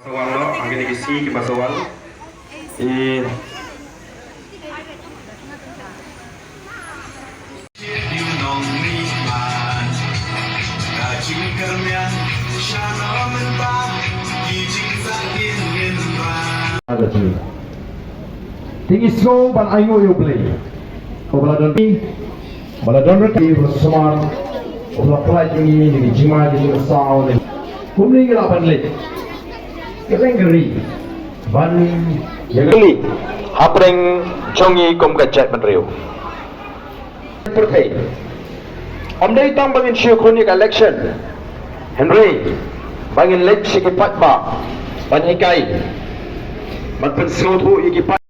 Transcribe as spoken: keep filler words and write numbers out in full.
Sa wan noh ha kine ki sngi kiba sa wan. I Ada sini. Te ngi sngew ban ainguh ïa U Blei. Uba la don, uba la don ryngkat, uba la sumar, uba la pynlait ïa ngi na ki jingma ki jingsaw ne. Kumne ngi lah ban leit. Ka reng ka ri. Ban ïa ka ri. Hapdeng jong ngi kum ka jaitbynriew. Pyrthei. Ym dei tang ba ngin shu khun ïa ka election. Hynrei ba ngin leit sha ki paidbah ban hikai, ban pynsngewthuh ïa ki paid.